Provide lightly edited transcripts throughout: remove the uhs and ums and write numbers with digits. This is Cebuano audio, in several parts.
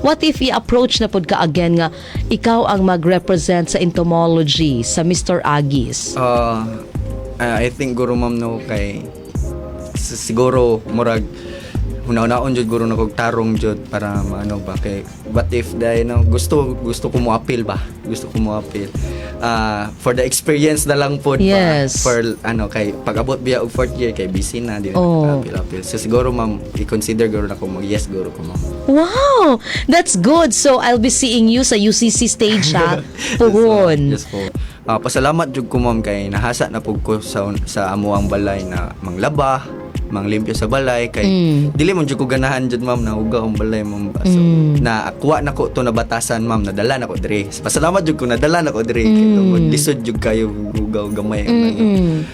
What if i-approach na pud ka again nga ikaw ang mag-represent sa entomology sa Mr. Agis? I think guro, ma'am, no, kay siguro murag huna-hunaon jud guro na kog tarong jud para maano ba, kay what if dai, no, gusto gusto ko mo appeal ba, gusto ko mo appeal for the experience na lang pod ba, for ano, kay pag abot biya og fourth year kay busy na, di na appeal appeal. So siguro, ma'am, i-consider guro na ko, mag yes guro ko, ma'am. Wow! That's good. So I'll be seeing you sa UCC stage ha. Puhon. Yes po. Pasalamat jud ko, ma'am, kay nahasa na pud ko sa amuang balay na manglaba, manglimpyo sa balay kay dili man jud ko ganahan jud, ma'am, na hugaw ang balay, ma'am ba. So na akuha na ko to na batasan, ma'am, nadala na ko diri. Pasalamat jud ko nadala na ko diri kay tungod lisod jud kayo hugaw gamay ang ano.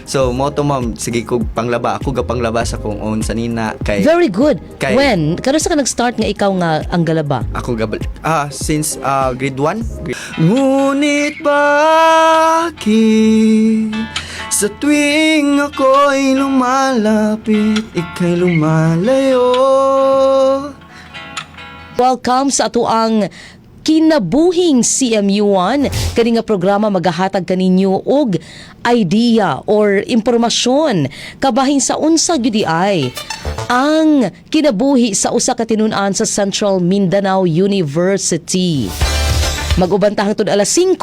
So mo to, ma'am, sige ko panglaba, ako ga panglaba sa akong own sanina kay Very good. Kay When? Kanus-a ka nag-start nga ikaw nga ang galaba? Ako gabal since grade 1. Ngunit bakit sa tuwing ako'y lumalapit, ika'y lumalayo? Welcome sa atoang Kinabuhing CMU1. Kani nga programa magahatag kaninyo og idea or impormasyon kabahin sa unsa gyud ay ang kinabuhi sa usa ka tinun-an sa Central Mindanao University. Mag-uban ta hangtod alas 5,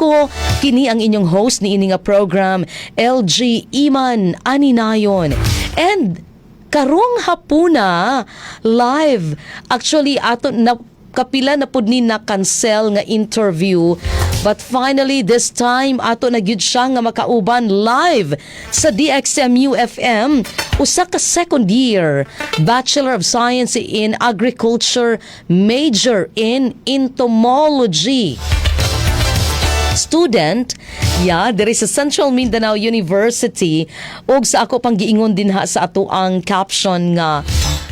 kini ang inyong host ni ini nga program, LG Iman Aninayon. And karong hapuna, live. Actually, ato na kapila na pud ni na cancel nga interview. But finally, this time, ato na gyud siya nga makauban live sa DXMU FM, usa ka second year Bachelor of Science in Agriculture, major in Entomology student, yeah, diri sa Central Mindanao University, ug sa ako pang giingon dinha sa ato ang caption nga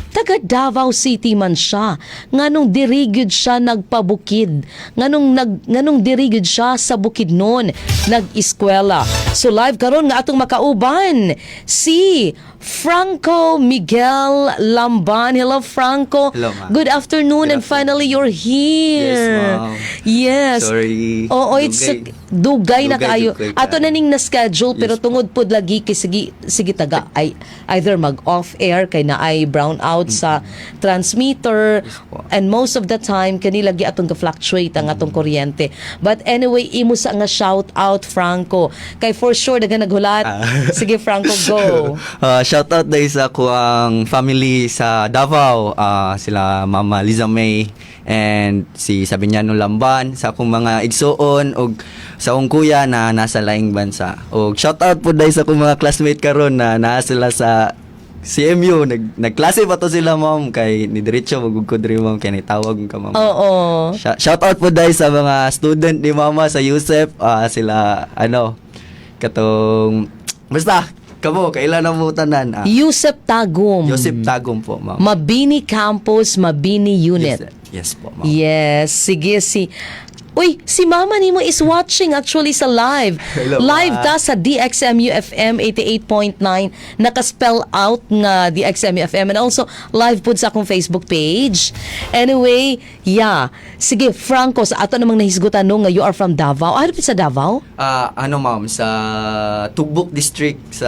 taga Davao City man siya, nganong diri gyud siya nagpabukid, nganong diri gyud siya sa Bukidnon nag-eskwela. So live karon nga atong makauban si Franco Miguel Lamban. Hello, Franco. Hello, ma'am. Good afternoon. Good And finally you're here. Yes, ma'am. Yes. Sorry. Oo, it's Dugay. Dugay na Dugay, kaayo. Dugay Ato na ning na-schedule pero tungod pod lagi kay sige sige taga ay either mag off air kay na ay brown out sa transmitter Yes po. and most of the time kani lagi atong ga-fluctuate ang atong kuryente. But anyway, imo sa nga shout out, Franco, kay for sure daghan naghulat. Sige, Franco, go. Shout out dahil sa akuang family sa Davao, sila Mama Liza May and si Sabiniano Lamban, sa akong mga igsuon ug sa akong kuya na nasa laing bansa. Og shout out po dahil sa akong mga classmate karon na naa sila sa CMU, nagklase pa to sila, ma'am, kay ni diretso magug ko diri, ma'am, kay nitawag ka, ma'am. Shout out po dahil sa mga student ni mama sa Yusef, sila ano katong basta kamo kailan na mo tanan. Yusef Tagum. Yusef Tagum po, ma'am. Mabini Campus, Mabini Unit. Yes po, ma'am. Yes, sige si Uy, si mama nimo is watching actually sa live. Hello, Live ma. Ta sa DXMU FM 88.9, naka-spell out nga DXMU FM, and also live pud sa akong Facebook page. Anyway, yeah. Sige, Franco, sa ato namang nahisgutan no nga you are from Davao. Ah, sa Davao? Ano, ma'am, sa Tugbok District sa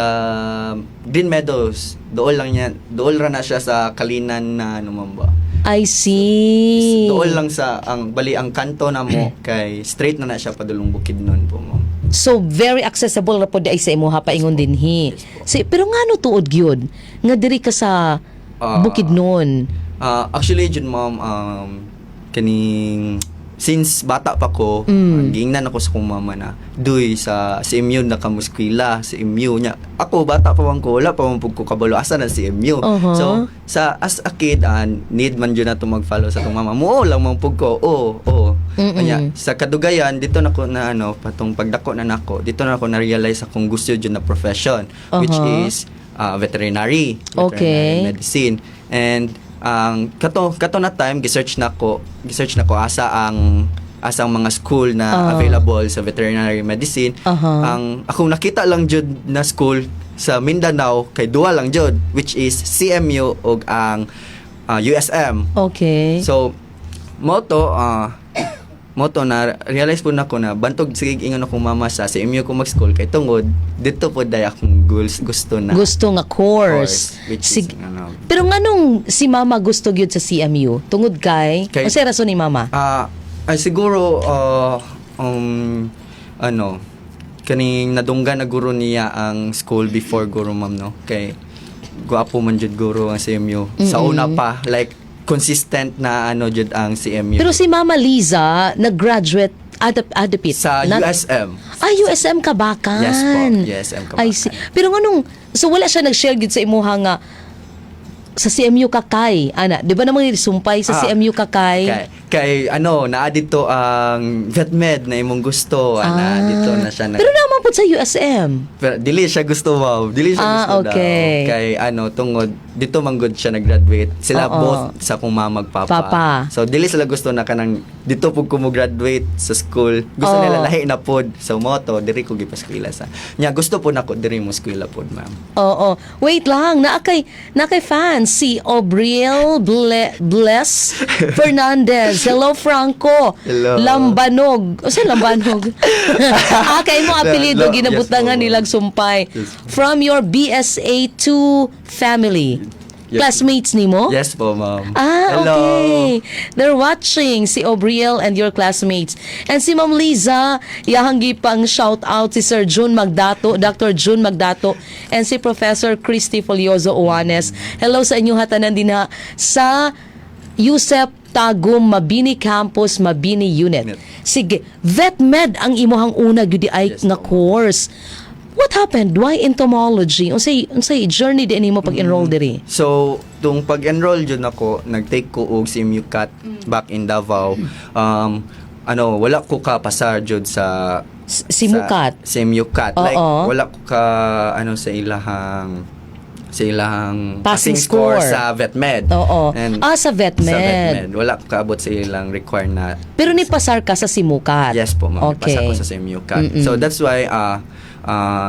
Green Meadows. Dool lang yan. Dool ra na siya sa Kalinan na ano, ma'am ba. I see. Dool lang sa ang bali ang kanto na mo kay straight na na siya padulong Bukidnon po, ma'am. So very accessible ra pod ay sa imuha paingon dinhi. Yes po. Si, pero ngano tuod gyud nga diri ka sa Bukidnon? Actually, jud, ma'am, kaning since bata pa ko, giingnan ako sa kong mama na, "Duy, sa CMU na ka eskwela, CMU nya." Ako, bata pa man ko, wala pa man pud ko kabalo asa na CMU. So, sa as a kid, need man jud na to mag-follow sa atong mama. Mo lang man pud ko. Oo. Kanya, sa kadugayan, dito na ko na ano, patong pagdako na nako, dito na ako na-realize akong gusto jud na profession, which is veterinary, veterinary medicine. And ang kato kato na time gisearch na ko asa ang mga school na available sa veterinary medicine. Ang akong nakita lang jud na school sa Mindanao kay duha lang jud, which is CMU ug ang USM. So Mao to na realize pud nako na bantog sige ingon akong mama sa CMU ko mag-school kay tungod dito pud day akong goals, gusto na Gusto nga course. Which is, ano, Pero nganong si mama gusto gyud sa CMU? Tungod kay, unsay rason ni mama? Ay siguro ano, kaning nadunggan na guro niya ang school before guro, ma'am, no, kay gwapo man jud guro ang CMU sa una pa, like consistent na ano jud ang CMU. Pero si Mama Liza nag-graduate adapit Sa USM. Ah, USM Kabakan. Yes po, USM Kabakan. I see. Pero nganong so wala siya nag-share gid sa imuha nga sa CMU ka kay ana, di ba namang sumpay sa CMU ka kay? Kay ano, naa dito ang vetmed na imong gusto, ana dito na siya na. Pero naman pud sa USM. Pero dili siya gusto, wow. Dili siya gusto daw. Kay ano, tungod dito man gud siya nag-graduate. Sila both sa akong mama papa. Papa. So dili sila gusto na kanang dito pud ko mo graduate sa school. Gusto nila lahi na pod. So mao to diri ko gipaskwela sa. Nya gusto po nako diri mo eskwela pod, ma'am. Oo. Wait lang, naa kay fan si Obriel Bless Fernandez. Hello, Franco. Hello. Lambanog. O sa Lambanog? Kay mo apelyido ginabutangan Yes, po. nilang sumpay. Yes. From your BSA 2 family. Yes. Classmates nimo? Yes po, ma'am. Ah, Hello. Okay. They're watching si Obriel and your classmates. And si Ma'am Liza, iyahang gipang shout out si Sir June Magdato, Dr. June Magdato, and si Professor Christy Folioso Oanes. Hello sa inyong hatanan din ha sa USEP Tagum Mabini Campus, Mabini Unit. Unit. Sige, VetMed ang imuhang una gyud ay Yes, nga po. course. What happened? Why entomology? Unsay journey din nimo pag-enroll diri? So, tung pag-enroll jud nako, nag-take ko og CMU CAT back in Davao. Ano, wala ko ka pasar jud sa Simukat. Sa CMU CAT. Like wala ko ka ano sa ilahang Passing score. Sa VetMed. Oo. Ah, sa VetMed. Sa VetMed. Wala ko kaabot sa ilang required na. Pero nipasar ka sa Simukat. Yes po, ma'am. Okay. Pasa ko sa CMU CAT. So that's why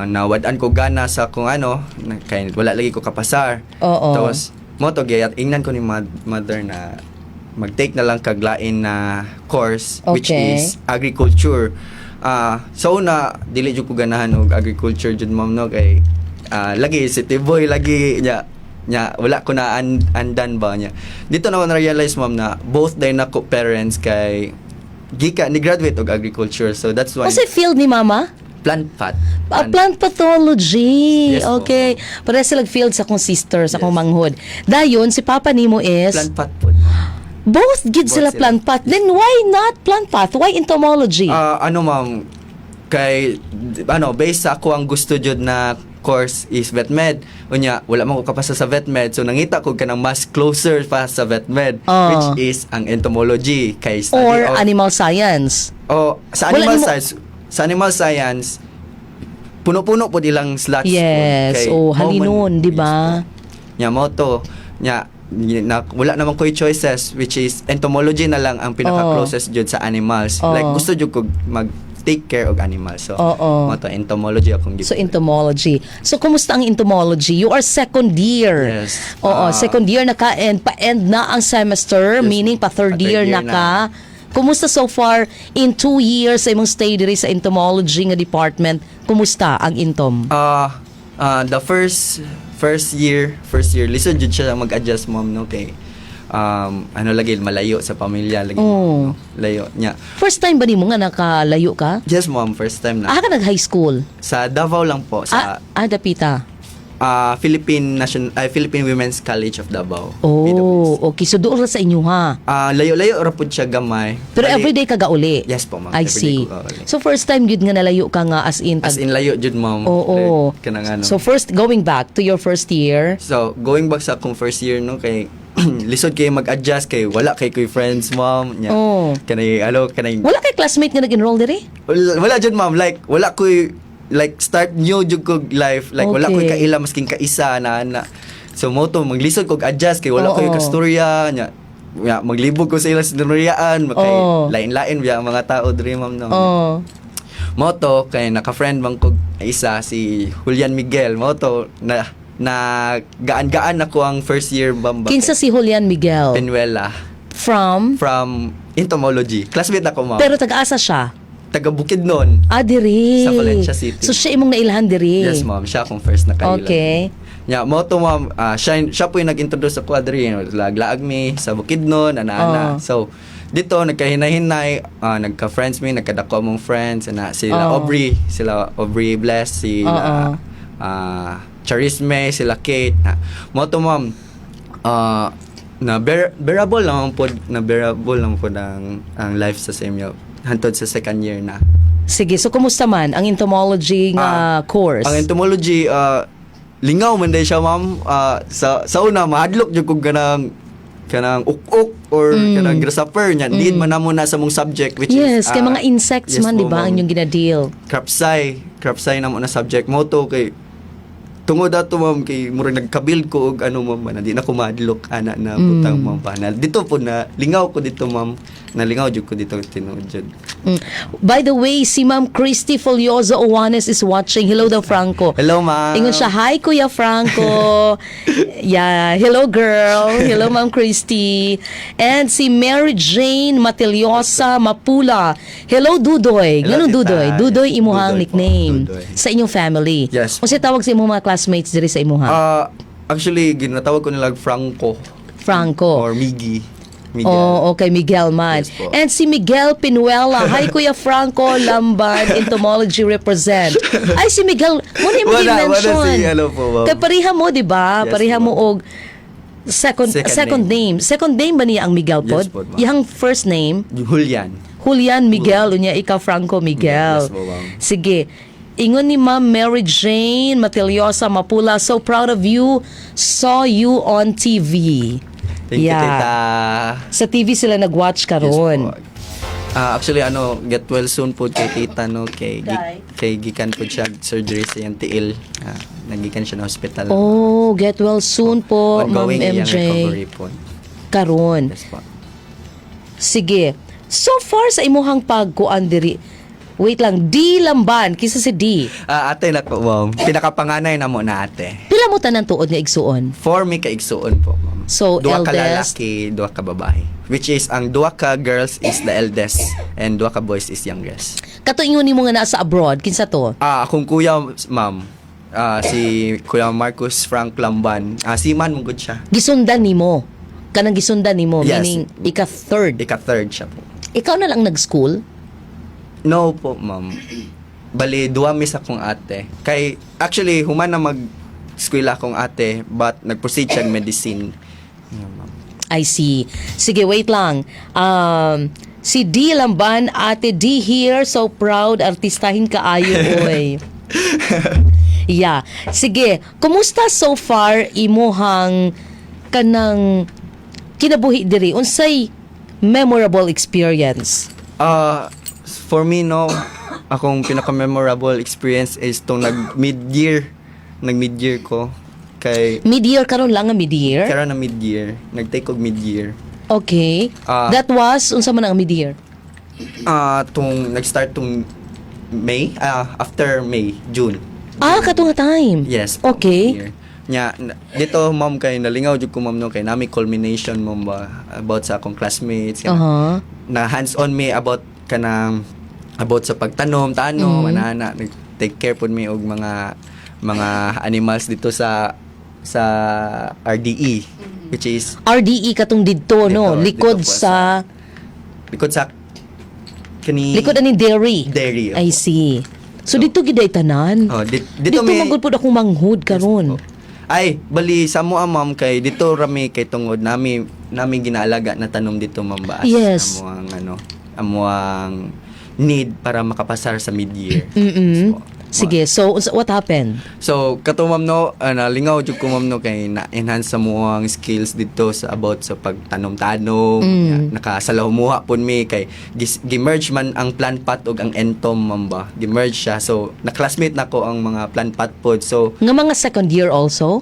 nawad-an ko gana sa kung ano, kay wala lagi ko kapasar. Tapos mao to gayat ingnan ko ni mother na mag-take na lang kaglain na course, which is agriculture. Sa una dili jud ko ganahan og agriculture jud, ma'am, no, kay lagi city boy lagi nya nya wala ko na andan ba niya. Dito na ko na-realize, ma'am, na both day nako parents kay gika ni graduate og agriculture. So that's why. Unsay field ni mama? Plant path. Ah, plant pathology. Yes po. Okay. Pareha sila field sa akong sister, sa akong manghod. Dayon, si papa nimo is Plant path po. Both gid Both sila sila. plant path. Then why not plant path? Why entomology? Ano ma'am, kay ano, based sa ako ang gusto jud na course is vetmed. Unya, wala man ko kapasa sa vetmed. So nangita ko kanang mas closer pa sa vetmed, which is ang entomology kay study Or of animal science. Oh, sa Wala animal science, sa animal science puno-puno pod ilang slots pod. Yes. Kay Oh, mao man- halinon, di ba? Yes po. Nya mao to, nya na, wala naman ko'y choices, which is entomology na lang ang pinaka-closest jud sa animals. Like gusto jud ko mag take care og animals. So mao to, entomology akong So gipili. entomology. So kumusta ang entomology? You are second year. Yes. Oo, second year na ka and pa-end na ang semester, Yes. meaning pa third Pa third year year na ka. Kumusta so far in 2 years sa imong stay diri sa entomology nga department? Kumusta ang entom? The first first year lisod jud siya mag-adjust, ma'am, no, kay ano lagi, malayo sa pamilya lagi, no? Layo niya. First time ba nimo nga nakalayo ka? Yes, ma'am, first time na. Ah, ka nag high school? Sa Davao lang po, sa Ah, dapita. Philippine Nation ay Philippine Women's College of Davao. Oh, PWC. Okay. So doon ra sa inyo ha. Layo-layo ra pud siya gamay. Pero everyday ka gauli? Yes po, ma'am. I Everyday see. ko gauli. So first time gyud nga nalayo ka nga as in As in layo jud, ma'am. Oo. Like, kanang ano. So first, going back to your first year. So, going back sa akong first year, no, kay lisod kay mag-adjust kay wala kay koy friends, ma'am. Nya. Kanay ano, kanay Wala kay classmate nga nag-enroll diri? Wala, wala jud, ma'am, like wala koy, like start new jud ko life, like wala koy kaila masking kaisa na. So mao to, maglisod kog adjust kay wala koy kasturya nya. Ya, maglibog ko sa ilang sinuryaan kay lain-lain biya ang mga tao diri, ma'am, no. Mao to, kay naka-friend man ko isa, si Julian Miguel. Mao to na na gaan-gaan ako ang first year, bamba. Kinsa si Julian Miguel? Penuela. From? From entomology. Classmate ako, ma'am. Pero taga-asa siya? Taga Bukidnon. Ah, diri. Sa Valencia City. So siya imong nailhan diri. Yes, ma'am. Siya akong first na kaila. Nya, mao to, ma'am, siya po yung nag-introduce sa diri. Laglaag mi sa Bukidnon, ana-ana. Oo. So, dito nagkahinahinay, nagka-friends mi, nagkadako among friends, ana sila Oo. Aubrey, sila Aubrey Bless, sila Oo. Charisme, sila Kate. Na, mao to, ma'am, na bearable lang pod, na bearable lang pod ang life sa CMU hantod sa second year na. Sige, so kumusta man ang entomology nga course? Ang entomology, lingaw man day siya, ma'am. Sa una mahadlok jud kog kanang uk-uk or kanang grasshopper nya. Need man namo na sa mong subject, which Yes, is kay mga insects yes man, po, di ba, ang ma'am. inyong gina-deal. Crop sci namo na subject mo to kay tungod ato, ma'am, kay murag nagkabuild ko og ano, ma'am, na di na ko mahadlok ana na butang, ma'am, pa na dito po na lingaw ko dito, ma'am, nalingaw jud ko dito, tinuod jud. By the way, si Ma'am Christy Folioso Owanes is watching. Hello daw, Franco. Hello, ma'am. Ingon siya, "Hi, Kuya Franco." Yeah, hello, girl. Hello, Ma'am Christy. And si Mary Jane Matiliosa Mapula. "Hello, Dudoy." Hello, Ganun, tita. Dudoy. Dudoy imuhang Dudoy po. nickname Dudoy. sa inyong family. Yes. Unsa tawag sa imong mga classmates diri sa imuha? Actually, ginatawag ko nila Franco. Franco. Or Miggy. Miguel. Oh, okay, Miguel man. Yes po. And si Miguel Pinuela. "Hi, Kuya Franco Lamban, entomology represent." Ay, si Miguel, muna yung Wala, wala mention. si ano po, ma'am. Kay pareha mo, di ba? Yes Pareha po. mo og second second, Second name. Second name ba niya ang Miguel Yes pod? po, ma'am. Iyang first name, Julian. Julian Miguel, unya ikaw Franco Miguel. Yes po, ma'am. Sige. Ingon ni Ma'am Mary Jane Matiliosa Mapula, "So proud of you. Saw you on TV." Thank you, tita. Sa TV sila nag-watch karon. Yes po. Actually, ano, get well soon po kay tita, no? Kay gikan po siya surgery sa iyang tiil. Nagikan siya na hospital. Oh, get well soon po, Ma'am Ongoing iyang MJ. recovery po. Karon. Yes po. Sige. So far sa imuhang pagkuan diri. Wait lang, D Lamban, kinsa si D? Ate na ko, ma'am. Pinakapanganay na mo na ate. Pila mo tanan tuod nga igsuon? Four mi ka igsuon po, ma'am. So, duha ka eldest? lalaki, duha ka babae. Which is, ang duha ka girls is the eldest and duha ka boys is youngest. Kato ingon nimo nga naa sa abroad, kinsa to? Akong kuya, ma'am. Si Kuya Marcus Frank Lamban. Seaman man gud siya. Gisundan nimo. Kanang gisundan nimo, Yes. meaning ika third. Ika third siya po. Ikaw na lang nag-school? No po, ma'am. Bali, duwa mi sa akong ate. Kay, actually, human na mag eskwela akong ate, but nag-proceed siya medicine. Yeah, ma'am. I see. Sige, wait lang. Si D Lamban, "Ate D here, so proud, artistahin kaayo, oy." Yeah. Sige, kumusta so far imuhang kanang kinabuhi diri? Unsay memorable experience? For me, no, akong pinaka-memorable experience is tong nag mid-year. Nag mid-year ko. Kay, Mid-year karon lang nga mid-year? Karon na mid-year. Nag-take og mid-year. Okay. That was unsa man ang mid-year? Tong nag-start tong May, after May, June. Ah, kato nga time. Yes po, mid-year. Nya, dito, ma'am, kay nalingaw jud ko, ma'am, no, kay nami culmination, ma'am, ba about sa akong classmates kana, na hands-on me about kanang about sa pagtanom, tanom, ana nag take care pud mi og mga animals dito sa RDE, which is RDE katong didto, no, Dito, likod dito po sa likod sa kani likod ani dairy. Dairy, I opo. see. So, dito gid ay tanan. Oh, dito dito, may magud pud akong manghud karon. Yes po. Ay, bali sa mo, ma'am, kay dito rami kay tungod nami ginaalaga na tanom dito, ma'am, ba? As Amo ang ano, amo ang need para makapasar sa mid-year. Yes po. Sige, so what happened? So, kato, ma'am, no, nalingaw jud ko, ma'am, no, kay na-enhance sa mo ang skills dito sa about sa pagtanom-tanom. Nakasalahumuha pud mi kay gi-merge man ang plant path ug ang entom, ma'am, ba. Gi-merge siya. So, na-classmate nako ang mga plant path pod. So, Nga mga second year also?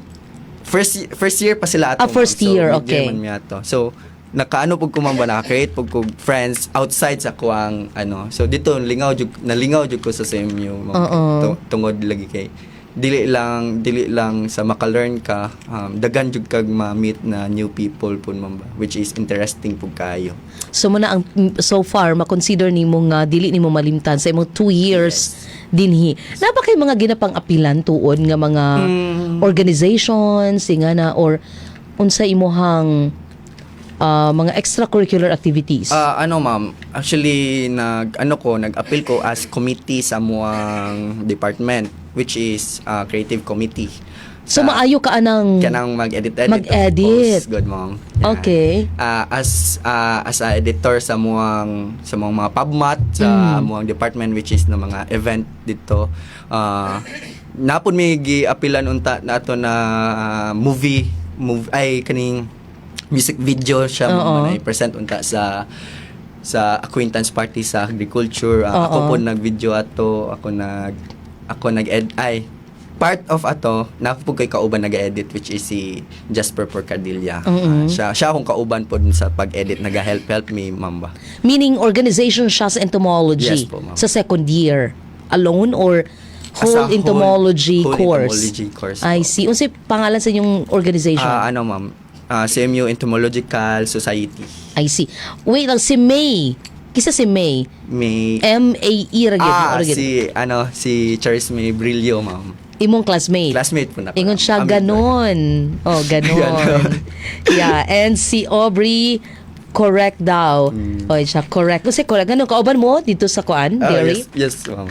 First year pa sila ato. Ah, first ma'am. So, year, mid-year okay. man mi ato. So, nakaano pud ko, ma'am, ba, naka-create pud ko friends outside sa kuang ano. So dito lingaw jud, nalingaw jud ko sa CMU, ma'am. Oo. Tungod lagi kay Dili lang sa maka-learn ka, daghan jud kag ma-meet na new people pud, ma'am ba, which is interesting pud kayo. So mo na ang so far ma-consider nimo nga dili nimo malimtan sa imong 2 years dinhi. Naa ba kay mga ginapang-apilan tuod nga mga organizations nga na or unsa imuhang mga extracurricular activities? Ah, ano, ma'am, actually nag ano ko, nag-appeal ko as committee sa amuang department, which is creative committee. So maayo ka anang Kanang mag-edit edit. Mag-edit. Good, ma'am. Yeah. As a editor sa muang mga pubmat sa amuang department, which is na mga event dito. Naa pud may gi-apilan unta nato na movie move ay kaning music video siya mo na i-present unta sa acquaintance party sa agriculture. Ako po nag-video ato, ako nag-ed ay part of ato na ako po kay kauban nag-edit, which is si Jasper Porcadilla. Siya siya akong kauban po dun sa pag-edit, naga-help help me, ma'am ba. Meaning organization siya sa entomology Yes po, ma'am. Sa second year alone or As a whole entomology whole course? Entomology course I po. see. Unsay pangalan sa inyong organization? Ano, ma'am, CMU Entomological Society. I see. Wait lang, si May. Kisa si May? May M-A-E ra gyud, ra gyud. Si ano, si Charles May Brillo, ma'am. Imong classmate. Classmate po na. Ingon siya, Kami. Ganon. Oh, ganon. Ganon. Yeah, and si Aubrey, correct daw. Oh, siya, correct. Kasi correct. Ganun, kauban mo dito sa kuan, diri? Yes, ma'am.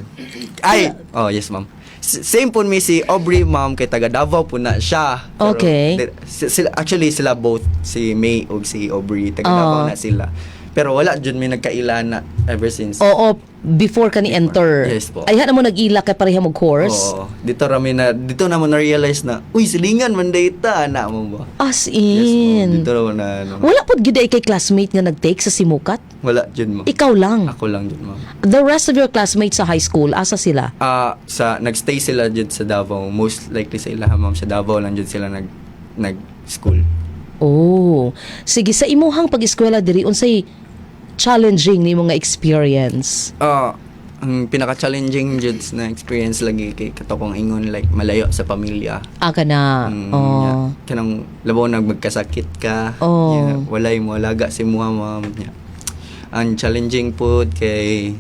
Ay, oh, yes, ma'am. Same po mi si Aubrey, ma'am, kay taga Davao po na siya. Pero sila, actually, sila both, si May ug si Aubrey, taga Davao na sila. Pero wala jud mi nagkaila na ever since. Oo, before ka ni enter. Yes po. Ay, mo nag-ila kay pareha mo course? Oo. Dito na mo na-realize na, uy, silingan man data, ana mo ba? As Yes, ma'am. in. Dito ra mo na, ano, Wala pod gyud ay kay classmate nga nag-take sa Simukat? Wala jud, ma'am. Ikaw lang. Ako lang jud, ma'am. The rest of your classmates sa high school, asa sila? Ah, sa nagstay sila jud sa Davao. Most likely sa ilaha, ma'am, sa Davao lang jud sila nag school. Oh. Sige, sa imuhang pag-eskwela diri, unsay challenging nimo nga experience? Ah, ang pinaka-challenging jud na experience lagi kay kato kong ingon, like malayo sa pamilya. Aka na. Nya, kanang labaw nag magkasakit ka. Nya, walay mo alaga si muha, ma'am. Nya. Ang challenging pod kay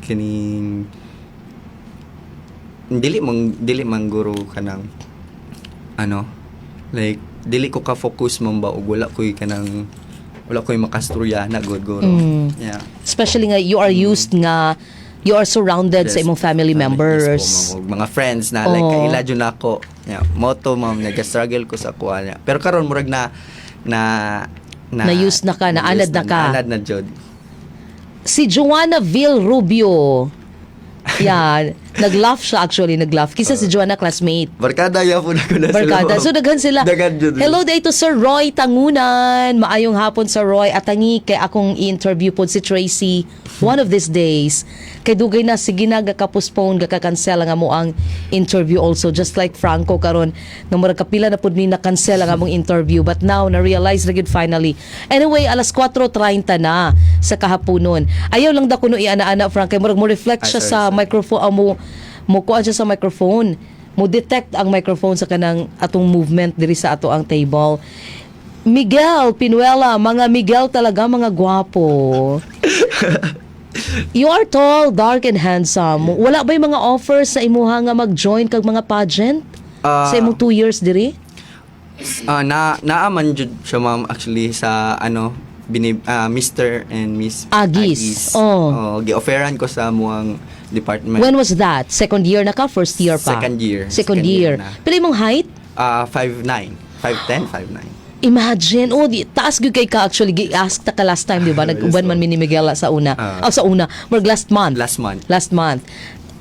kining dili man guro kanang ano, like dili ko ka focus man ba og wala koy kanang wala koy makasturya na gud guro. Yeah. Especially nga you are used nga you are surrounded sa imong family members. Yes po, ma'am. Og mga friends na like kaila jud nako. Yeah, moto, ma'am, nag-struggle ko sa kuha niya. Pero karon murag na na na Na-use na ka, naanad na-use na ka. Naanad na jud. Si Joanna Vil Rubio. Yeah, nag-laugh siya actually, nag-laugh. Kisa si Joanna, classmate. Barkada ya po na ko na sila, Barkada. ma'am. So daghan sila. Daghan jud. Hello day to Sir Roy Tangunan. Maayong hapon, Sir Roy. Atangi kay akong i-interview po si Tracy one of these days. Kay dugay na sige na gaka-postpone, gaka-cancel ang amo ang interview also, just like Franco karon nga murag kapila na pud ni na-cancel ang among interview, but now na-realize na gyud finally. Anyway, alas 4:30 na sa kahaponon. Ayaw lang da kuno iana-ana, Frank, kay murag mo reflect Ay, siya sorry, sa sorry. microphone, mo mo kuan siya sa microphone, mo detect ang microphone sa kanang atong movement diri sa ato ang table. Miguel Pinuela, mga Miguel talaga mga gwapo. You are tall, dark and handsome. Wala ba yung mga offers sa imuha nga mag-join kag mga pageant sa imong 2 years diri? Ah, na naaman jud siya, ma'am, actually sa ano binib, Mr. and Miss Agis. Oh. Oh, gi-offeran ko sa muang department. When was that? Second year na ka? First year pa? Second year. Second Second year. year na. Pila imong height? Ah, 5'9". 5'10", 5'9". Imagine, oh, di, taas gyud kay ka actually. Gi-ask ta ka last time, di ba? Nag-uban man mi ni Miguel sa una. Oh, sa una. Murag last month. Last month. Last month.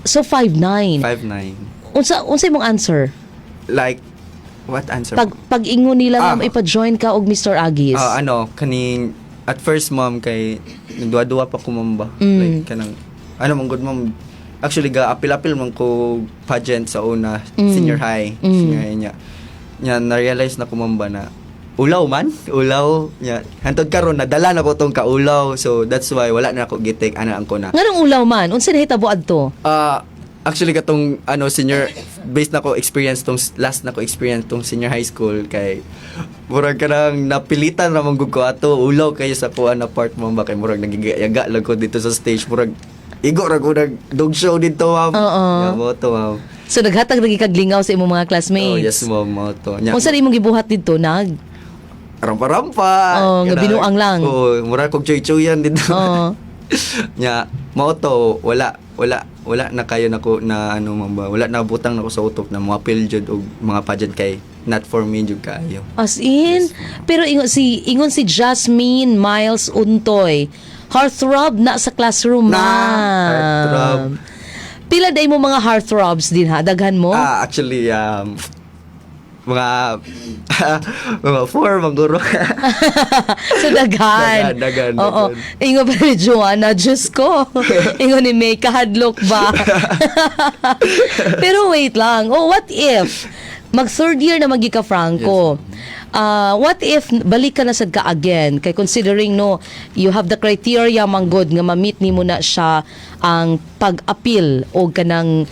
So 5'9". 5'9". Unsa imong answer? Like what answer? Pag ingon nila nga ipa-join ka og Mr. Agis. Ah, ano, kaning at first, ma'am, kay nagduwa-duwa pa ko, ma'am ba. Like kanang ano man good, ma'am. Actually ga apil-apil man ko pageant sa una, senior high, senior high niya. Nya na-realize na ko, ma'am ba, na ulaw man, ulaw nya. Hantod karon nadala na ko tong kaulaw. So that's why wala na ako gi-take ana ang ko na. Nganong ulaw man? Unsa nahitabo adto? Ah, actually katong ano senior based na ko experience tong last na ko experience tong senior high school kay murag kanang napilitan ra man gud ko ato, ulaw kayo sa kuan na part, ma'am, ba, kay murag nagigayaga lang ko dito sa stage, murag igo ra ko nag dog show dito, ma'am. Oo. Yeah, mao to, ma'am. So naghatag lagi kag lingaw sa imong mga classmates. Oh, yes, ma'am, mao to. Nya, Unsa imong gibuhat didto nag? Rampa-rampa. Oh, nga binuang lang. Oo, murag kog chuy-chuyan dito. Oo. Nya, mao to, wala wala wala na kayo nako na ano, ma'am ba. Wala na butang nako sa utok na mga apil jud og mga pageant kay not for me jud kaayo. As in, pero ingon si Jasmine Miles Untoy, heartthrob na sa classroom, Na, ma'am. Heartthrob. Pila day mo mga heartthrobs din ha? Daghan mo? Ah, actually, mga four maguro. So daghan. Daghan, daghan, Oo. daghan. Ingon pa ni Joanna, Diyos ko. Ingon ni May, kahadlok ba? Pero wait lang. Oh, what if mag third year na magi ka, Franco? Ah, what if balik ka na sad ka again kay considering, no, you have the criteria manggod nga ma-meet nimo na siya ang pag-appeal o kanang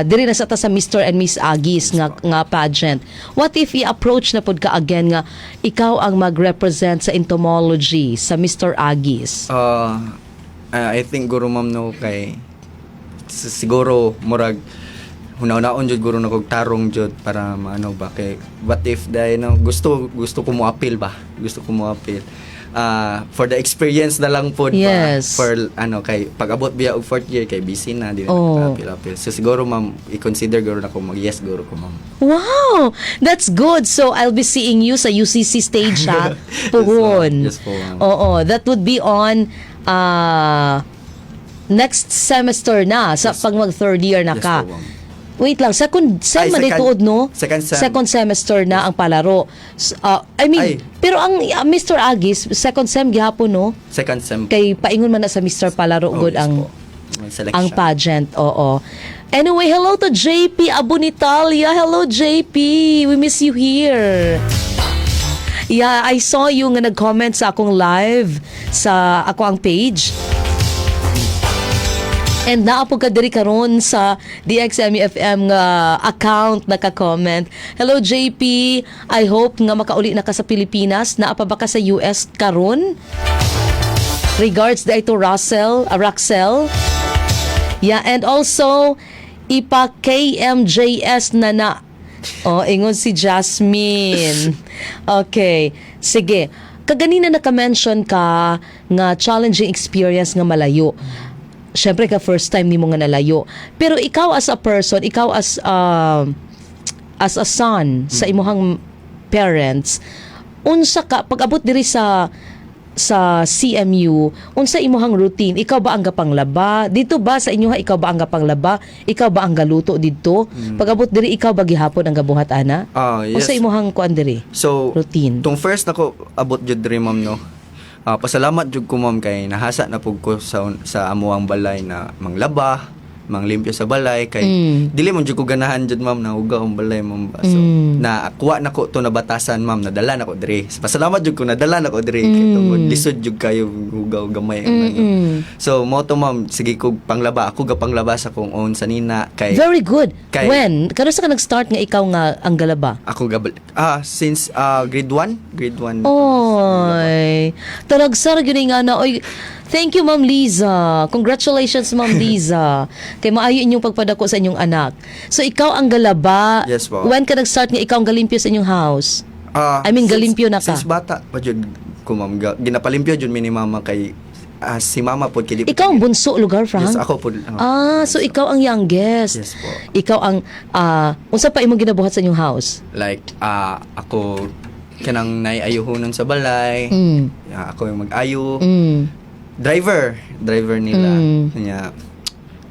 diri na sa ta sa Mr. and Miss Agis nga pageant. What if i-approach na pod ka again nga ikaw ang mag-represent sa entomology sa Mr. Agis? I think guro, ma'am, no, kay siguro murag hunaw-naon jud guro na kog tarong jud para maano ba, kay what if dahil, no, gusto gusto ko mo appeal ba, gusto ko mo appeal, for the experience na lang pod ba, for ano, kay pag abot biya og fourth year kay busy na di na appeal appeal. So siguro, ma'am, i-consider guro na ko mag yes guro ko, ma'am. Wow, that's good. So I'll be seeing you sa UCC stage ha, puhon. Yes, po, ma'am. Oo, that would be on next semester na sa pag mag third year na Yes ka. po, ma'am. Wait lang, second sem Ay, man tuod, no? Second sem. Second semester na ang palaro. I mean, Ay. pero ang Mr. Agis, second sem gihapon, no? Second sem. Kay paingon man na sa Mr. Palaro Oh, good yes ang po. May selection. ang pageant. Oo. Anyway, hello to JP Abunitalia. Hello, JP. We miss you here. Yeah, I saw you nga nag-comment sa akong live sa ako ang page. And naa po ka diri karon sa DXMUFM nga account naka-comment. Hello, JP, I hope nga makauli na ka sa Pilipinas. Naa pa ba ka sa US karon? Regards dahil to Russell, Raxel. Yeah, and also ipa KMJS na na. Oh, ingon si Jasmine. Okay, sige. Kaganina naka-mention ka nga challenging experience nga malayo. Syempre ka first time nimo nga nalayo. Pero ikaw as a person, ikaw as a son sa imuhang parents, unsa ka pag-abot diri sa CMU, unsa imuhang routine? Ikaw ba ang gapanglaba? Dito ba sa inyo ha, ikaw ba ang gapanglaba? Ikaw ba ang galuto didto? Pag-abot diri, ikaw ba gihapon ang gabuhat ana? Ah, yes. Unsa imuhang kuan diri? So, Routine. tong first nako abot jud diri, ma'am, no. Ah, pasalamat jud ko, ma'am, kay nahasa na pug ko sa amuang balay na manglaba, manglimpyo sa balay kay dili man jud ko ganahan jud, ma'am, na hugaw ang balay, ma'am ba. So, na kuha nako to nabatasan, ma'am, nadala nako diri. Pasalamat jud ko nadala nako diri kay tungod lisod jud kayo hugaw gamay ang ano. So, mo to, ma'am, sige kog panglaba, ako ga panglaba sa kong own sanina kay Very good. Kay When? Karon sa ka nag-start nga ikaw nga ang galaba? Ako gabal since grade 1, grade 1. Oy, taragsar gyud nga na. Oy, thank you, Ma'am Liza. Congratulations, Ma'am Liza. Kay maayo inyong pagpadako sa inyong anak. So ikaw ang galaba. Yes po. When ka nag-start nga ikaw ang galimpyo sa inyong house? Ah, I mean, galimpyo na ka. Since bata pa jud ko, ma'am, ginapalimpyo jud mi ni mama kay si mama pod kay di Ikaw ang bunso lugar, Frank? Yes, ako pod. Oh. Ah, so ikaw ang youngest. Yes po. Ikaw ang unsa pa imong ginabuhat sa inyong house? Like ako kanang naiayuhonon sa balay. Ah, ako yung mag-ayo. Driver, driver nila. Nya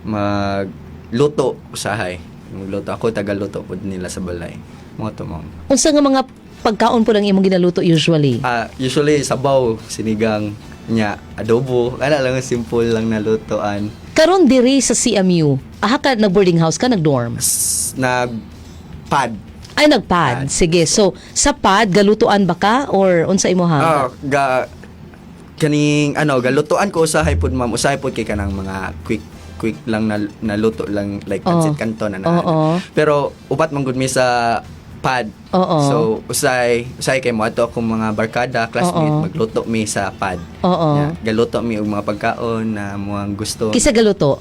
magluto usahay. Magluto ako, tagaluto pod nila sa balay. Mao to, ma'am. Unsa nga mga pagkaon po lang imong ginaluto usually? Ah, usually sabaw, sinigang, nya adobo. Kana lang, simple lang na lutoan. Karon diri sa CMU, aha ka nag boarding house ka, nag-dorm? Nag pad. Ay, nagpad. Sige. So, sa pad, galutuan ba ka? Or unsa imo ha? Ah, ga kaning ano, galutuan ko usahay pod, ma'am, usahay pod kay kanang mga quick quick lang na naluto lang, like pancit canton na. Pero upat man gud mi sa pad. So usay usay kay moadto akong mga barkada, classmate, magluto mi sa pad. Yeah, galuto mi og mga pagkaon na mga gusto. Kinsa galuto?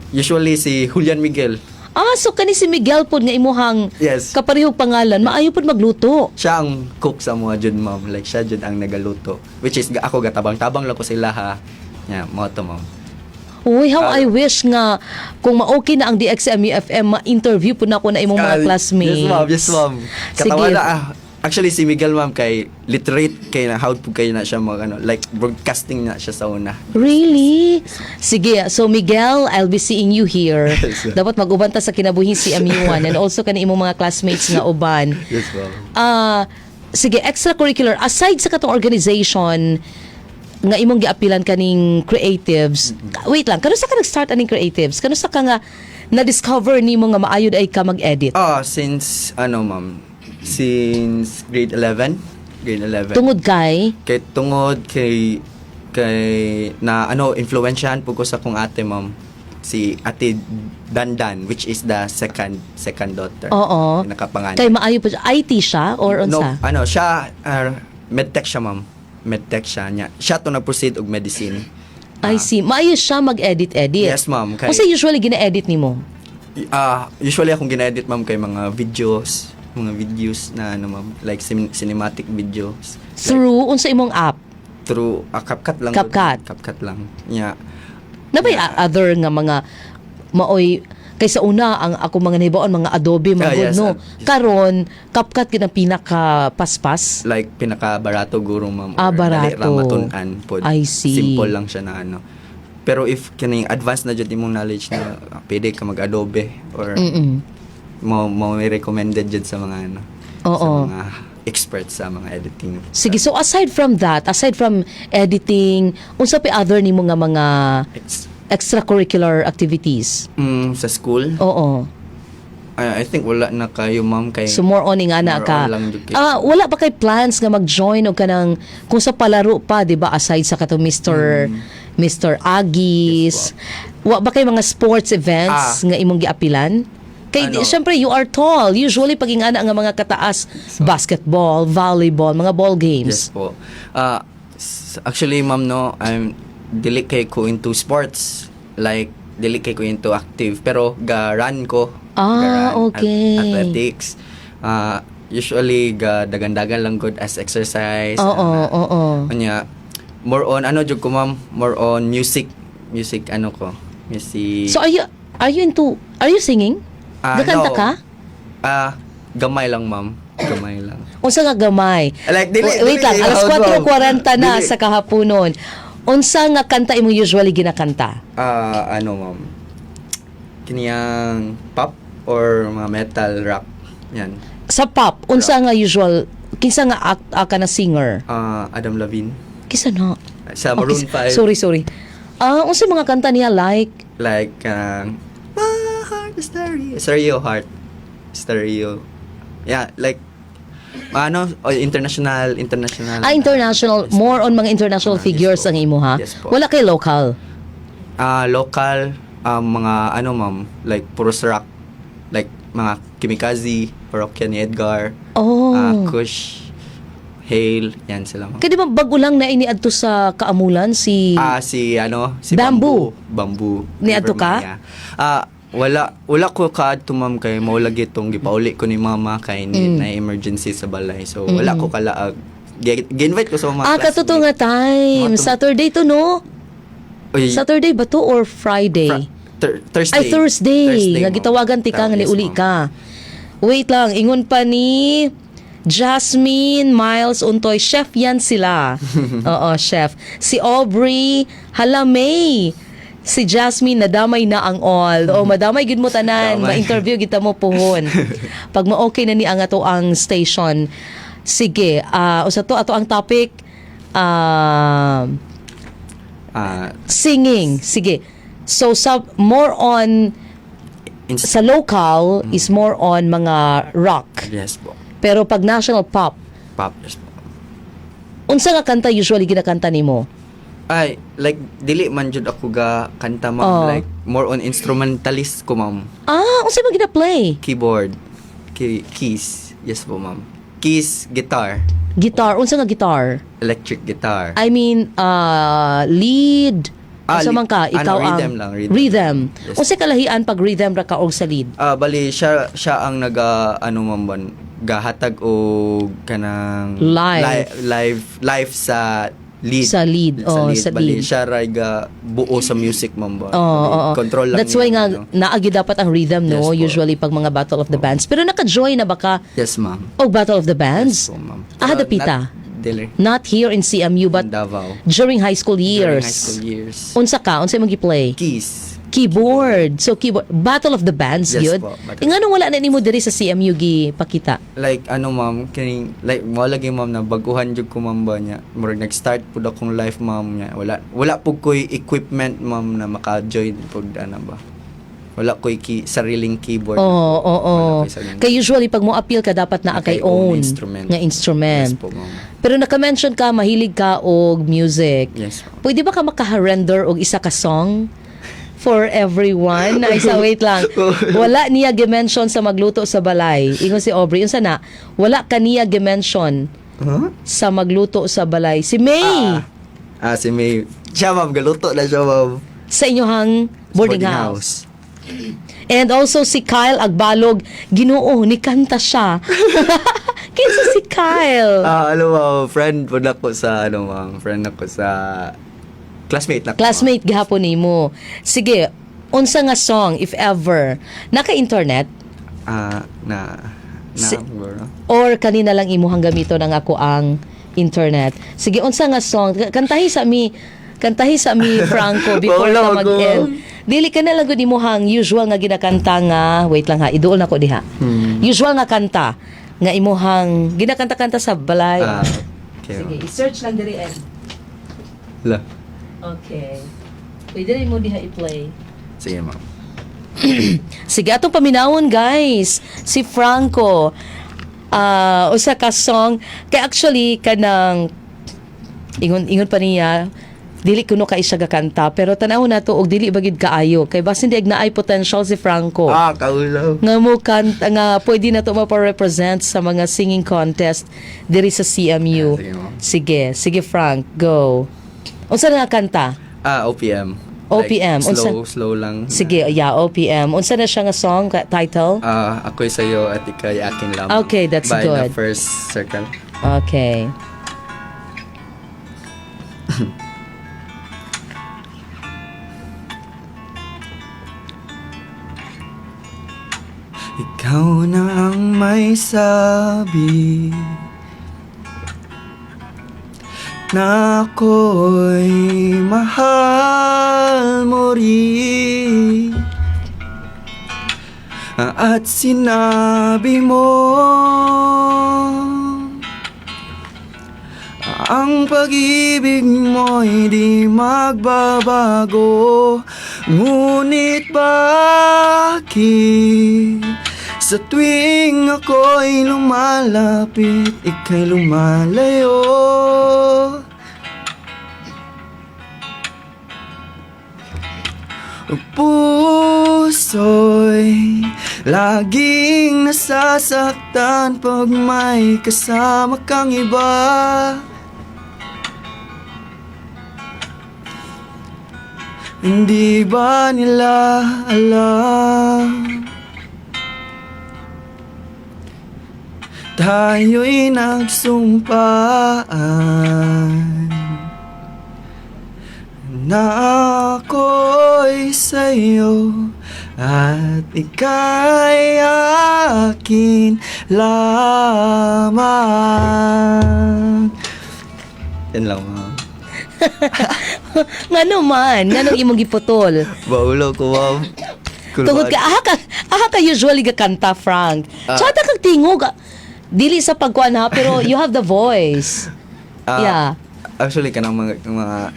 Usually si Julian Miguel. Ah, so kani si Miguel pod nga imuhang kaparehong pangalan, maayo pod magluto. Siya ang cook sa mga jud, ma'am. Like siya jud ang nagaluto. Which is ako gatabang-tabang lang ko sila ha. Yeah, mao to, ma'am. Uy, how Ah. I wish nga kung ma-okay na ang DXMU FM, ma-interview po na ako na imong mga Ah, classmates. Yes, ma'am. Yes, ma'am. Katawa Sige. na ah. Actually, si Miguel, ma'am, kay literate kay na how po kayo na siya mag ano, like broadcasting na siya sa una. Really? Sige, so Miguel, I'll be seeing you here. Yes, ma'am. Dapat mag-uban ta sa kinabuhi CMU1 and also kani imong mga classmates nga uban. Yes, ma'am. Ah, sige, extracurricular aside sa katong organization nga imong giapilan kaning creatives. Wait lang, kanus-a ka nag-start aning creatives? Kanus-a ka nga na-discover nimo nga maayo ay ka mag-edit? Ah, since ano, ma'am, since grade 11, grade 11. Tungod kay Kay tungod kay kay na ano, influensyahan po ko sa kong ate, ma'am, si Ate Dandan, which is the second second daughter. Nakapanganay. Kay maayo po siya. IT siya or No, unsa? ano siya, medtech siya, ma'am. Medtech siya niya. Siya to nag-proceed og medicine. I see. Maayo siya mag-edit-edit. Yes, ma'am. Kay Unsa usually gina-edit nimo? Ah, usually akong gina-edit, ma'am, kay mga videos na ano, ma'am, like cinematic videos. Like, Through unsa imong app? Through CapCut lang. CapCut. CapCut lang. Yeah. Na ba'y other nga mga maoy kay sa una ang ako mga nahibaon mga Adobe mga Ah, good, yes, no? yes. Karon CapCut gid ang pinaka paspas. Like pinaka-barato guro, ma'am, Ah, or dali barato. ra matun-an pod. I see. Simple lang siya na ano. Pero if kining advanced na jud imong knowledge na, pwede ka mag-Adobe or mo mo may recommended jud sa mga ano, sa mga experts sa mga editing. Sige, so aside from that, aside from editing, unsa pa other nimo nga mga extracurricular activities? Sa school? Oo. I think wala na kayo, ma'am, kay So more on ingana more ka. on lang jud kay- Ah, wala ba kay plans nga mag-join og kanang kung sa palaro pa, 'di ba, aside sa kato Mr. Mr. Agis? Wa ba kay mga sports events nga imong giapilan? Kay Ano? syempre you are tall. Usually pag ingana nga mga kataas, basketball, volleyball, mga ball games. Yes po. Ah, actually, ma'am, no, I'm dili kay ko into sports. Like dili kay ko into active, pero ga run ko. Ga-run, athletics. Ah, usually ga dagan-dagan lang good as exercise. Ana. Oo. Unya, more on ano jud ko, ma'am, more on music, music ano ko. Music. So are you into are you singing? Ah, Gakanta no. ka? Ah, gamay lang, ma'am. Gamay lang. Unsa nga gamay? Like, dili- Wait dili lang, alas loud, ma'am. 4:40 na Dili. sa kahaponon. Unsa nga kanta imong usually ginakanta? Ah, ano, ma'am? Kiniyang pop or mga metal rock. Yan. Sa pop, unsa nga usual kinsa nga act, ka na singer? Ah, Adam Levine. Kinsa na? Sa Maroon Okay, 5. sorry, sorry. Ah, unsa mga kanta niya like? Like, My Heart is Stereo. Stereo Heart. Stereo. Yeah, like, ano, oh, international, international. Ah, international, more on mga international Ah, yes figures po. ang imo ha. Yes po. Wala kay local. Ah, local, mga ano, ma'am, like puros rock. Like mga Kimikaze, Parokya ni Edgar, Oh. ah, Kush, Hale, yan sila, ma'am. Kaya di ba bago lang na iniadto sa Kaamulan si Ah, si ano, si Bamboo. Bamboo. Bamboo. Niadto ka? River Maya. Ah, wala wala ko kaadto, ma'am, kay mao lagi tong gipauli ko ni mama kay ni, na emergency sa balay. So wala ko kalaag. Gi-invite ko sa mga Ah, kato to nga time. Saturday to, no? Uy, Saturday ba to or Friday? Thursday. Ay, Thursday. Nga Ma'am. gitawagan ti ka nga Yes, niuli ma'am. ka. Wait lang, ingon pa ni Jasmine Miles Untoy, chef yan sila. Oo, chef. Si Aubrey Halamay. Si Jasmine, nadamay na ang all. O, madamay gid mo tanan. Damay. Ma-interview kita mo puhon. Pag ma-okay na ni ang ato ang station. Sige, usa to ato ang topic. Ah, singing. Sige. So sa more on sa local is more on mga rock. Yes po. Pero pag national, pop. Pop, yes po. Unsa nga kanta usually ginakanta nimo? Ay, like dili man jud ako ga kanta, ma'am. Oh. Like more on instrumentalist ko, ma'am. Ah, unsa man gina-play? Keyboard, keys. Yes po, ma'am. Keys, guitar, Guitar, unsa nga guitar? Electric guitar. I mean, lead. Ah, Unsa man ka? ano, Ikaw ang rhythm lang, rhythm. Rhythm. Yes. Unsa kalahian pag rhythm ra ka og sa lead? Ah, bali siya siya ang naga ano, ma'am, ban gahatag og kanang Live. Live live sa lead. Sa lead, oh, sa Bali lead. siya ra ga buo sa music, ma'am ba. Oo, Bali, oo. control lang That's why niya, nga ano. naagi dapat ang rhythm, no? Yes po. Usually pag mga Battle of the Bands. Pero naka-join na ba ka Yes, ma'am. og Battle of the Bands? Yes po, ma'am. Ah, Pero dapita. not dili. Not here in CMU but In Davao. during high school years. During high school years. Unsa ka? Unsa imong gi-play? Keys. Keyboard. So keyboard. Battle of the Bands Yes yun. po, Battle. Nganong wala na nimo diri sa CMU gi pakita? Like ano, ma'am, kining like mo lagi, ma'am, na baguhan jud ko, ma'am, ba niya. Murag nag-start pud akong life, ma'am, niya. Wala wala pud koy equipment, ma'am, na maka-join pud ana ba. Wala koy sariling keyboard. Oo, oo, oo. Wala koy sariling- Kay usually pag mo appeal ka dapat naa kay Kay own own instrument. nga instrument. Yes po, ma'am. Pero naka-mention ka mahilig ka og music. Yes po. Pwede ba ka maka-render og isa ka song for everyone? Ay, sa wait lang. Wala niya gi-mention sa magluto sa balay. Ingon si Aubrey, unsa na? Wala ka niya gi-mention Huh? sa magluto sa balay. Si May Ah, ah, si May. Siya, ma'am, galuto na siya, ma'am. sa inyohang boarding house. And also si Kyle Agbalog, Ginoo ni kanta siya. Kinsa si Kyle? Ah, ano, ma'am, friend po na ko sa ano, ma'am, friend ako sa classmate na ko, ma'am. Classmate gihapon nimo. Sige, unsa nga song if ever naka-internet Ah, na na bro. Or kanina lang imuhang gamiton ang ako ang internet? Sige, unsa nga song? Kantahi sa mi, Franco, before Wala ka ko. mag-end. Dili ka na lang gud imuhang usual nga ginakanta nga, wait lang ha, iduol na ko diha. Usual nga kanta nga imuhang ginakanta-kanta sa balay. Ah, okay. Sige, i-search lang diri Ed. La. Okay. Pwede rin mo diha i-play. Sige, ma'am. Sige, atong paminawon, guys. Si Franco. Ah, usa ka song kay actually kanang ingon ingon pa niya dili kuno kay siya gakanta pero tan-aw na to og dili ba gid kaayo kay basin di naay potential si Franco Ah, kaulaw. nga mo kanta nga pwede na to mapa-represent sa mga singing contest diri sa CMU. Ah, sige, ma'am. Sige, sige Frank, go. Unsa na nga kanta? Ah, OPM. OPM. Like, slow, Unsa- slow lang. Sige, yeah, OPM. Unsa na siya nga song title? Ah, Ako'y Sa'yo at Ika'y Akin Lamang. Okay, that's by good. The First Circle. Okay. Ikaw na ang may sabi na ako'y mahal mo rin. At sinabi mo ang pag-ibig mo'y di magbabago. Ngunit bakit sa tuwing ako'y lumalapit, ika'y lumalayo? Puso'y laging nasasaktan pag may kasama kang iba. Hindi ba nila alam tayo'y nagsumpaan na ako'y sa'yo at ika'y akin lamang? Yan lang, ma'am. Ngano man, nganong imong giputol? Baulo ko, ma'am. Tungod ka aha ka usually gakanta, Frank. Ah. Tsada kag tingog. Ah. Dili sa pagkuan ha, pero you have the voice. Ah, Yeah. Actually, kanang mga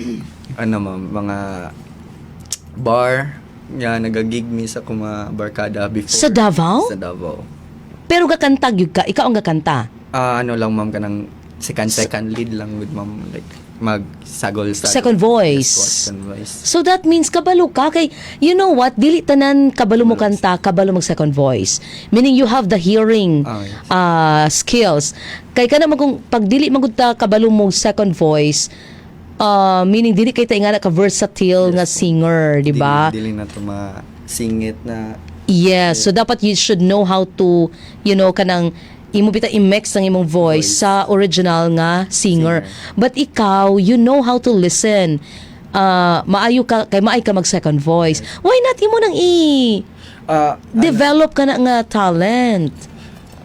ano, ma'am, mga bar nga nagagig mi sa akong mga barkada before. Sa Davao? Sa Davao. Pero gakanta gyud ka, ikaw ang gakanta. Ah, ano lang, ma'am, kanang second second lead lang with ma'am, like Magsagol sa Second voice. Yes po, second voice. So that means kabalo ka kay, you know what, dili tanan kabalo mo kanta, kabalo mag second voice. Meaning you have the hearing Ah, yes. skills. Kay kana man kung pag dili man gud ta kabalo mo second voice, meaning dili kay ta ingana ka versatile nga singer, di ba? Dili, dili na to masingit na. Yes, so dapat you should know how to kanang imo bita i-mix ang imong voice sa original nga singer. But ikaw, you know how to listen. Maayo ka kay maay ka mag second voice. Why not imo nang i develop ka na nga talent?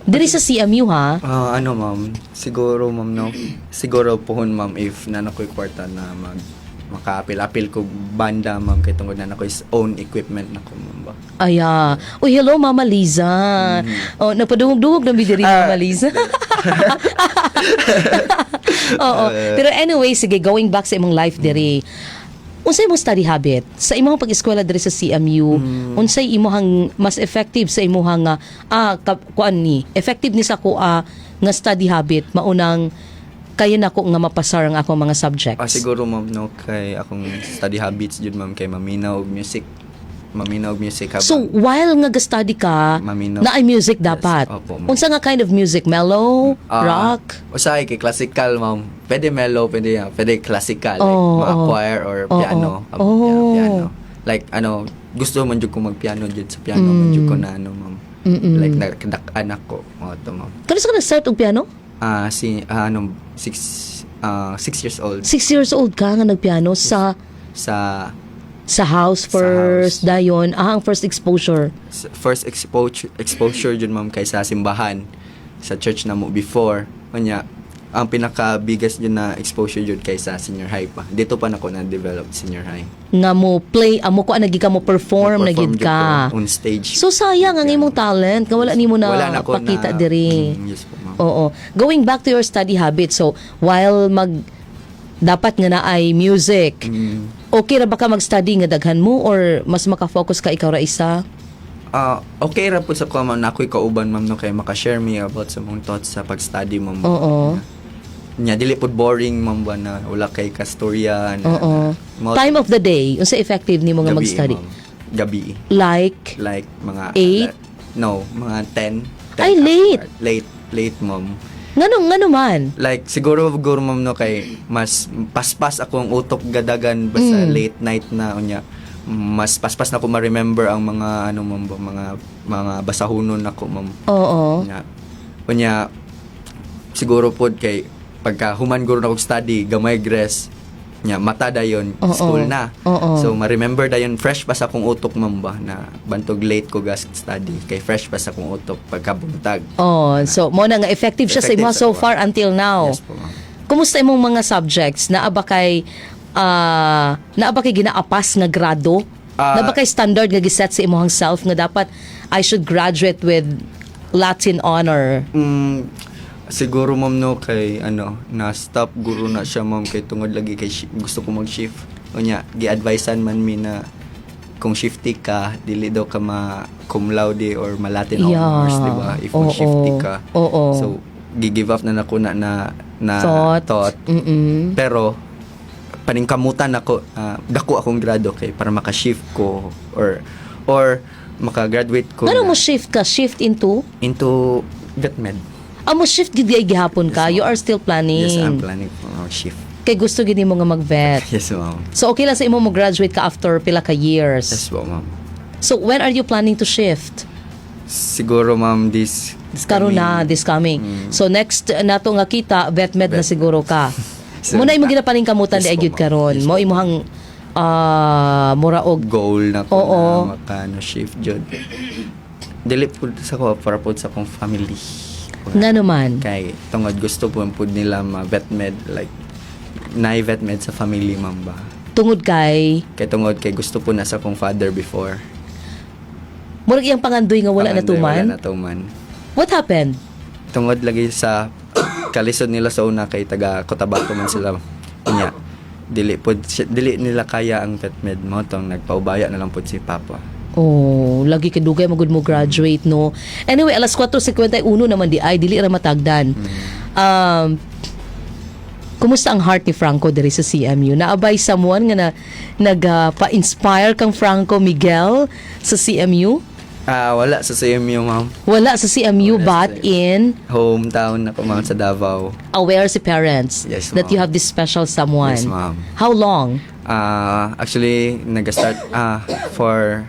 Diri sa CMU, ha? Ah, ano, ma'am, siguro, ma'am, no. Siguro pohon, ma'am, if naa ko'y kwarta na mag makaapil-apil ko banda, ma'am, kay tungod naa ko'y own equipment na ko, ma'am ba. Aya. Uy, hello, Mama Liza. Oh, nagpadungog-dungog na mi diri, Ah. Mama Liza. Oo. Pero anyway, sige, going back sa imong life diri. Unsay imong study habit? Sa imong pag-eskwela diri sa CMU, unsay imong mas effective sa imong nga kuan ni? Effective ni sa kuha nga study habit maunang kaya nako nga mapasar ang akong mga subjects. Ah, siguro, ma'am, no, kay akong study habits jud, ma'am, kay maminaw og music. Maminaw og music habang So while nga ga-study ka, Maminaw. naay music dapat. Yes, opo, ma'am. Unsa nga kind of music? Mellow, Ah, rock? Usahay kay classical, ma'am. Pwede mellow, pwede classical, like Oo, mga oo. choir or piano, piano, piano. Like ano, gusto man jud ko magpiano jud, sa piano man jud ko na ano, ma'am. Like nakadak-anak ko mo to, ma'am. Kano sa ka nag-start og piano? Ah, si ano, 6 years old. 6 years old ka nga nagpiano sa Sa sa house Sa first house. dayon, ang first exposure? First exposure jud, ma'am, kay sa simbahan, sa church na mo before. Unya ang pinaka biggest jud na exposure jud kay sa senior high pa. Dito pa nako na develop senior high. Nga mo play amo ko nagi ka mo perform na Perform gid jud ka. ko on stage. So sayang ang imong talent nga wala nimo na, Wala na ko pakita na- diri. Yes po, ma'am. Oo. Going back to your study habit, so while mag dapat nga naay music. Okay ra ba ka mag-study nga daghan mo or mas maka-focus ka ikaw ra isa? Ah, okay ra po sa ko, ma'am, na ako'y kauban, ma'am, no, kay maka-share me about sa mong thoughts sa pag-study, ma'am. Nya dili pud boring, ma'am, ba na wala kay kastorya na, Time of the day, unsa effective nimo nga Gabi, mag-study? ma'am. Gabi. Like Like mga 8? No, mga 10. 10 Ay, late. After. Late, late, ma'am. Nganong ngano man? Like siguro, ma'am, no, kay mas paspas akong utok gadagan basta late night na. Unya mas paspas na ko ma-remember ang mga ano, ma'am ba, mga basahunon nako, ma'am. Unya siguro pod kay pagka human guro na kog study, gamay rest, nya mata dayon, school na. So ma-remember dayon, fresh pa sa akong utok, ma'am, ba, na bantog late ko gas study kay fresh pa sa akong utok pagkabuntag. Oh, so mo na nga effective siya sa Effective imo sa so kuha. far until now. Yes po, ma'am. Kumusta imong mga subjects? Naa ba kay ginaapas nga grado? Naa ba kay standard nga giset sa imong self nga dapat I should graduate with Latin honor? Siguro, ma'am, no, kay ano, na stop guro na siya, ma'am, kay tungod lagi kay gusto ko mag-shift. Unya gi-advisean man mi na kung shifty ka, dili daw ka ma cum laude or ma Latin honors, di ba? If mag-shifty ka. So gi-give up na nako na na, na Thought. Thought. Pero paningkamutan ako, dako akong grado kay para maka-shift ko or maka-graduate ko Ngano na mo shift ka? Shift into? Into vet med. Ah, mo shift gid ay gihapon ka. Yes, You ma'am. are still planning. Yes, I'm planning for our shift. Kay gusto gid nimo nga mag-vet. Yes, ma'am. So okay lang sa imo mo graduate ka after pila ka years. Yes po, ma'am. So when are you planning to shift? Siguro, ma'am, this Karon na, this coming. So next nato nga kita, vet med na Vet. siguro ka. So, Muna imo ginapaningkamutan Yes di po, gyud ma'am. karon. Yes Mo po. imuhang mura og Goal na ko na makano shift jud. Dili po sa ko para po sa akong family. Ngano man? Kay tungod gusto po pud nila ma vet med, like naay vet med sa family, ma'am, ba. Tungod kay Kay tungod kay gusto po na sa akong father before. Murag iyang pangandoy nga wala Pangandoy, natuman. wala natuman. What happened? Tungod lagi sa kalisod nila sa una kay taga Cotabato man sila. Unya dili nila kaya ang vet med mo tong nagpaubaya na lang pod si papa. Oh, lagi kay dugay magud mo graduate, no. Anyway, alas 4:51 naman di ay dili ra matagdan. Kumusta ang heart ni Franco diri sa CMU? Naa bay someone nga na nagpa-inspire kang Franco Miguel sa CMU? Ah, wala sa CMU, ma'am. Wala sa CMU, Wala sa but CMU. in Hometown na ko, ma'am, sa Davao. Aware si parents Yes, that you ma'am. have this special someone. Yes, ma'am. How long? Ah, actually, nag-start for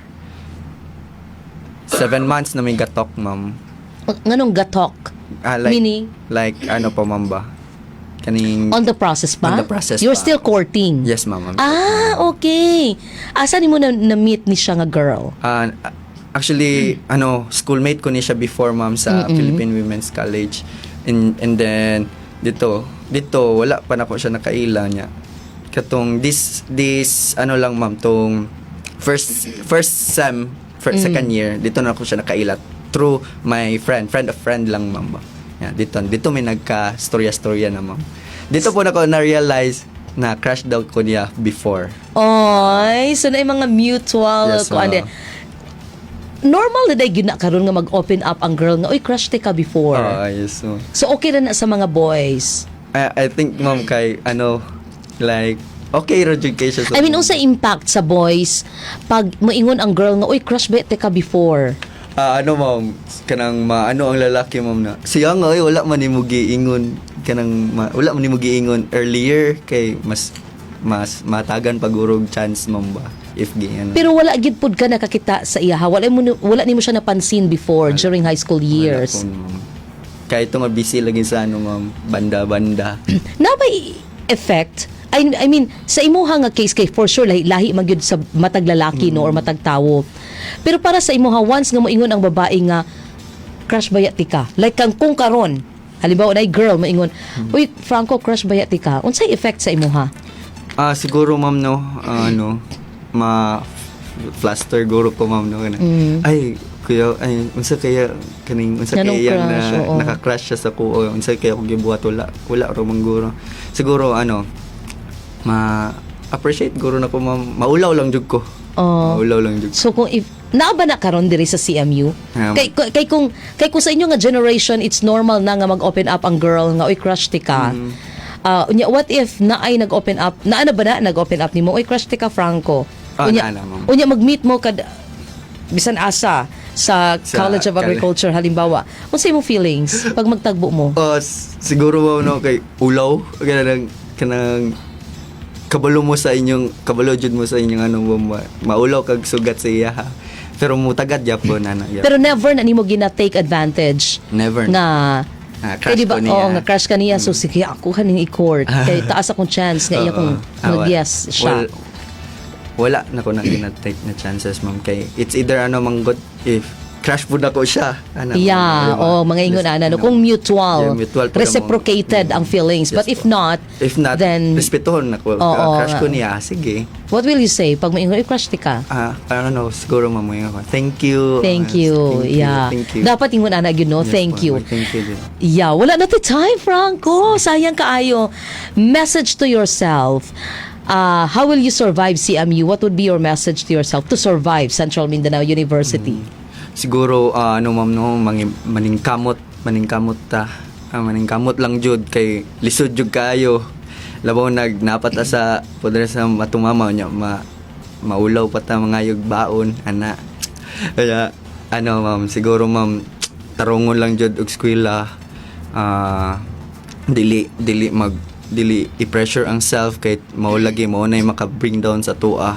7 months na may gatalk, ma'am. Nganong gatalk? Ah, like, Meaning? Like, ano po, ma'am ba? Kaning On the process pa? On the process You're pa. still courting? Yes, ma'am. Ah, okay. Asa nimo na na-meet ni siya nga girl? Ah, actually, ano, schoolmate ko ni siya before, ma'am, sa Philippine Women's College. And then, dito, wala pa nako siya nakaila niya. Katong, this, ano lang, ma'am, tong first sem, first, second year, dito na ako siya nakaila through my friend, friend of friend lang, ma'am ba. Yeah, dito may nagka-storya-storya na, ma'am. Dito po nako na-realize na crush daw ko niya before. Oy, so na yung mga mutual Yes, kuan ma'am. Normal na day gyud na karon nga mag-open up ang girl nga, "Oy, crush te ka before." Ah, yes, ma'am. So okay na na sa mga boys. I think, ma'am, kay ano, like okay ra jud kay siya sa I mean, unsa impact sa boys pag moingon ang girl nga, "Oy, crush ba te ka before"? Ah, ano, ma'am, kanang maano ang lalaki, ma'am, na siya nga, "Ay, wala man nimo giingon kanang wala man nimo giingon earlier kay mas matagan pagurog chance," ma'am ba, if giingon. Pero wala gid pud ka nakakita sa iya ha. Wala nimo siya napansin before during high school years. Wala po, ma'am. Kaya ito nga busy lagi sa ano, ma'am, banda-banda. Na ba effect, I mean, sa imuha nga case, kay for sure lahi lahi man gyud sa matag lalaki, no, or matag tawo. Pero para sa imuha, once nga moingon ang babae nga, "Crush baya ti ka?" Like kang kung karon, halimbawa na girl moingon, "Uy, Franco, crush baya ti ka?" Unsay effect sa imuha? Ah, siguro, ma'am, no, ah, ano, ma fluster guro ko, ma'am, no, kana. "Ay, kuya, ay, unsa kaya kaning unsa Nganong kaya iyang crush, na naka-crush siya sa kuo, unsa kaya ko gibuhat, wala ro man guro." Siguro ano, ma appreciate guro na ko, ma'am. Maulaw lang jud ko. Oh. Maulaw lang jud. So kung if naa ba na karon diri sa CMU? Kay kung sa inyo nga generation, it's normal na nga mag-open up ang girl nga, "Oy, crush ti ka." Ah, unya, what if naay nag-open up? Naa na ba na nag-open up nimo, "Oy, crush ti ka, Franco"? Ah, Unya, naa na, ma'am. unya mag-meet mo kad bisan asa sa Sa College of Agriculture halimbawa. Unsa imong feelings pag magtagbo mo? Oh, siguro, ma'am, no, kay ulaw kanang kanang kabalo mo sa inyong kabalo jud mo sa inyong ano, ma'am, maulaw kag sugat sa iya ha. Pero mutagad gyapon ana gyapon. Pero never na nimo gina take advantage Never. nga Ah, kay crush di ba, ko niya. Oo, nga crush ka niya. So sige, ako kaning i-court. Kay taas akong chance nga iya kong Oo. Ah, mag-yes siya. Well, wala na ko na gina-take na chances, ma'am, kay it's either ano manggod, if crush pud ako siya ana, Yeah, ma'am, diba? oh, mga ingon ana, no, kung mutual, Yeah, mutual pud ang reciprocated ang feelings. But Yes if po. not, If not, then respetuhon nako. Oo, Crush ko nga. niya, sige. What will you say pag maingon, "Ay, crush ti ka"? Ah, parang ano, siguro, ma'am, ako, "Thank you." Thank Ah, you. thank you, thank you. Dapat ingon ana gyud, no? Yes Thank po, you. ma'am, thank you din. Yeah, wala na to time, Franco. Sayang kaayo. Message to yourself. How will you survive CMU? What would be your message to yourself to survive Central Mindanao University? Siguro ah, ano, ma'am, no, maningkamot, maningkamot ta. Ah, maningkamot lang jud kay lisod jud kaayo, labaw nag napat ta sa poder sa matumama nya, ma maulaw pa ta mga yug baon ana. Kaya ano, ma'am, siguro, ma'am, tarungon lang jud og eskwela, ah, dili dili mag dili i-pressure ang self kay mao lagi mao nay maka-bring down sa tua,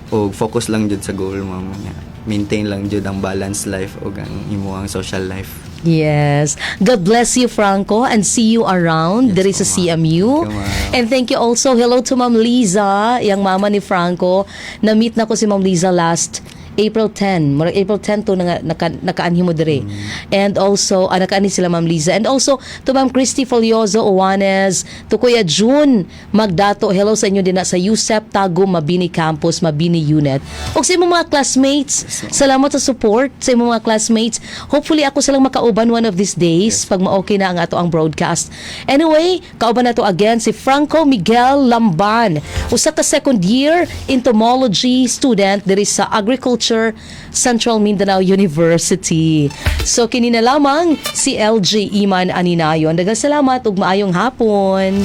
og focus lang jud sa goal, ma'am. Nya, maintain lang jud ang balance life og ang imong social life. Yes. God bless you, Franco, and see you around Yes, diri sa po, ma'am. CMU. Thank you, ma'am. And thank you also. Hello to Ma'am Liza, yang mama ni Franco. Na-meet na ko si Ma'am Liza last April 10. Murag April 10 to nga nakaanhi mo dire. And also, nakaanhi sila Ma'am Liza. And also, to Ma'am Christy Folioso Owanes, to Kuya June Magdato, hello sa inyo din na sa USEP Tagum Mabini Campus, Mabini Unit. Ug sa imong mga classmates, salamat sa support sa imong mga classmates. Hopefully ako silang makauban one of these days pag ma-okay na ang ato ang broadcast. Anyway, kauban nato again si Franco Miguel Lamban, usa ka second year entomology student diri sa Agriculture Teacher, Central Mindanao University. So kini na lamang si LJ Iman Aninayon. Daghang salamat ug maayong hapon.